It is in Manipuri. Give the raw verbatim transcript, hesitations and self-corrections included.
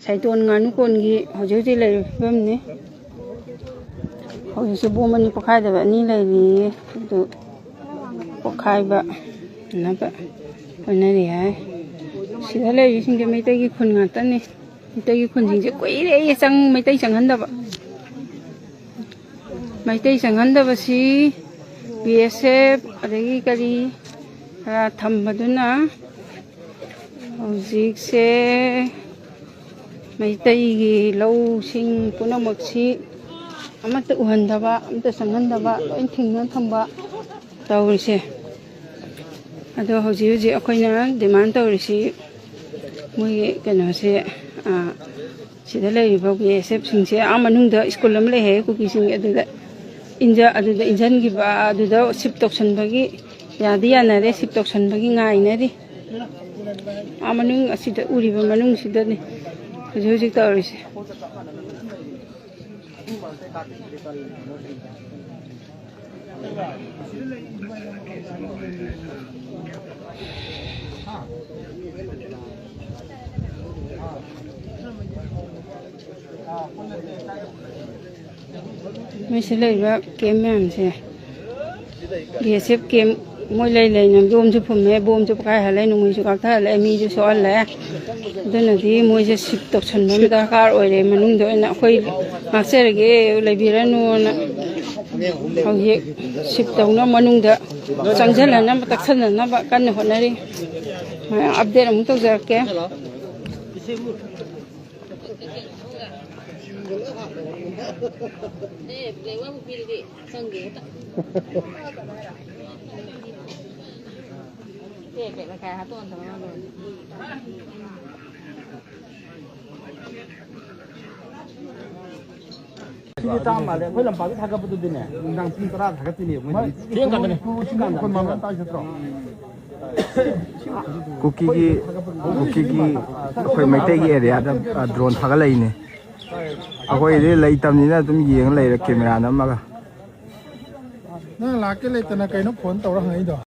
ꯁꯥꯏꯇꯣꯟ ꯉꯥꯅꯨ ꯀꯣꯟꯒꯤ ꯍꯧꯖꯤꯛ ꯍꯧꯖꯤꯛ ꯂꯩꯔꯤꯕ ꯐꯤꯕꯝꯅꯤ꯫ ꯍꯧꯖꯤꯛꯁꯨ ꯕꯣꯝ ꯑꯅꯤ ꯄꯣꯈꯥꯏꯗꯕ ꯑꯅꯤ ꯂꯩꯔꯤꯌꯦ꯫ ꯑꯗꯨ ꯄꯣꯈꯥꯏꯕ ꯅꯕ ꯍꯣꯠꯅꯔꯤ ꯍꯥꯏ꯫ ꯁꯤꯗ ꯂꯩꯔꯤꯁꯤꯡꯁꯦ ꯃꯩꯇꯩꯒꯤ ꯈꯨꯟ ꯉꯥꯛꯇꯅꯤ꯫ ꯃꯩꯇꯩꯒꯤ ꯈꯨꯟꯁꯤꯡꯁꯦ ꯀꯨꯏꯔꯦ ꯑꯩ ꯆꯪ-, ꯃꯩꯇꯩ ꯆꯪꯍꯟꯗꯕ꯫ ꯃꯩꯇꯩ ꯆꯪꯍꯟꯗꯕꯁꯤ ꯕꯤ ꯑꯦꯁ ꯑꯦꯐ ꯑꯗꯒꯤ ꯀꯔꯤ ꯈꯔ ꯊꯝꯕꯗꯨꯅ ꯍꯧꯖꯤꯛꯁꯦ ꯃꯩꯇꯩꯒꯤ ꯂꯧꯁꯤꯡ ꯄꯨꯝꯅꯃꯛꯁꯤ ꯑꯃꯠꯇ ꯎꯍꯟꯗꯕ, ꯑꯃꯠꯇ ꯆꯪꯍꯟꯗꯕ, ꯂꯣꯏ ꯊꯤꯡꯅ ꯊꯝꯕ ꯇꯧꯔꯤꯁꯦ꯫ ꯑꯗꯣ ꯍꯧꯖꯤꯛ ꯍꯧꯖꯤꯛ ꯑꯩꯈꯣꯏꯅ ꯗꯤꯃꯥꯟ ꯇꯧꯔꯤꯁꯤ ꯃꯣꯏꯒꯤ ꯀꯩꯅꯣꯁꯦ, ꯑꯥ, ꯁꯤꯗ ꯂꯩꯔꯤꯕ ꯕꯤ ꯑꯦꯁ ꯑꯦꯐꯁꯤꯡꯁꯦ ꯑꯥ ꯃꯅꯨꯡꯗ ꯁ꯭ꯀꯨꯜ ꯑꯃ ꯂꯩ ꯍꯥꯏꯌꯦ ꯀꯨꯀꯤꯁꯤꯡꯒꯤ, ꯑꯗꯨꯗ ꯏꯟꯖ-, ꯑꯗꯨꯗ ꯏꯟꯖꯟꯈꯤꯕ, ꯑꯗꯨꯗ ꯁꯤꯞ ꯇꯧꯁꯟꯕꯒꯤ ꯌꯥꯗꯤ ꯌꯥꯅꯔꯦ, ꯁꯤꯞ ꯇꯧꯁꯟꯕꯒꯤ ꯉꯥꯏꯅꯔꯤ꯫ ꯑꯥ ꯃꯅꯨꯡ ꯑꯁꯤꯗ ꯎꯔꯤꯕ ꯃꯅꯨꯡꯁꯤꯗꯅꯤ ꯍꯧꯖꯤꯛ ꯍꯧꯖꯤꯛ ꯇꯧꯔꯤꯁꯦ꯫ ꯃꯣꯏꯁꯤ ꯂꯩꯔꯤꯕ ꯀꯦꯝ ꯃꯌꯥꯝꯁꯦ, ꯕꯤ ꯑꯦꯁ ꯑꯦꯐ ꯀꯦꯝ, ꯃꯣꯏ ꯂꯩ ꯂꯩꯅ ꯕꯣꯝꯁꯨ ꯐꯨꯝꯃꯦ, ꯕꯣꯝꯁꯨ ꯄꯣꯈꯥꯏꯍꯜꯂꯦ, ꯅꯣꯡꯃꯩꯁꯨ ꯀꯥꯞꯊꯍꯜꯂꯦ, ꯃꯤꯁꯨ ꯁꯣꯛꯍꯜꯂꯦ꯫ ꯑꯗꯨꯅꯗꯤ ꯃꯣꯏꯁꯦ ꯁꯤꯞ ꯇꯧꯁꯟꯕ ꯑꯃ ꯗꯔꯀꯥꯔ ꯑꯣꯏꯔꯦ꯫ ꯃꯅꯨꯡꯗ ꯑꯣꯏꯅ ꯑꯩꯈꯣꯏ ꯉꯥꯛꯆꯔꯒꯦ, ꯂꯩꯕꯤꯔꯅꯨꯅ ꯍꯧꯖꯤꯛ ꯁꯤꯞ ꯇꯧꯅꯕ ꯃꯅꯨꯡꯗ ꯆꯪꯁꯤꯜꯂꯅꯕ, ꯇꯛꯁꯟꯅꯅꯕ ꯀꯟꯅ ꯍꯣꯠꯅꯔꯤ꯫ ꯃꯌꯥꯝ ꯑꯞꯗꯦꯠ ꯑꯃꯨꯛ ꯇꯧꯖꯔꯛꯀꯦ꯫ ꯁꯤꯗꯤ ꯇꯥ ꯃꯥꯜꯂꯦ꯫ ꯑꯩꯈꯣꯏ ꯂꯝꯄꯥꯛꯇ ꯊꯥꯒꯠꯄꯗꯨꯗꯤꯅꯦ, ꯅꯨꯡꯗꯥꯡ ꯄꯨꯡ ꯇꯔꯥ ꯊꯥꯒꯠꯇꯣꯏꯅꯦꯕ ꯃꯣꯏꯗꯤ꯫ ꯊꯦꯡꯒꯟꯕꯅꯦ꯫ ꯊꯦꯡꯒꯟꯕꯅꯦ꯫ ꯃꯈꯣꯟ ꯃꯥꯟꯕ ꯑꯃ ꯇꯥꯏ ꯅꯠꯇ꯭ꯔꯣ? ꯀꯨꯀꯤꯒꯤ, ꯀꯨꯀꯤꯒꯤ ꯑꯩꯈꯣꯏ ꯃꯩꯇꯩꯒꯤ ꯑꯦꯔꯤꯌꯥꯗ, ꯑ, ꯗ꯭ꯔꯣꯟ ꯊꯥꯒꯠꯂꯛꯏꯅꯦ꯫ ꯑꯩꯈꯣꯏꯗꯤ ꯂꯩꯇꯕꯅꯤꯅ ꯑꯗꯨꯝ ꯌꯦꯡꯉ ꯂꯩꯔꯦ ꯀꯦꯃꯦꯔꯥ ꯅꯝꯃꯒ꯫ ꯅꯪ ꯂꯥꯛꯀꯦ ꯂꯩꯇꯅ ꯀꯩꯅꯣ ꯐꯣꯟ ꯇꯧꯔ ꯍꯪꯉꯛꯏꯗꯣ?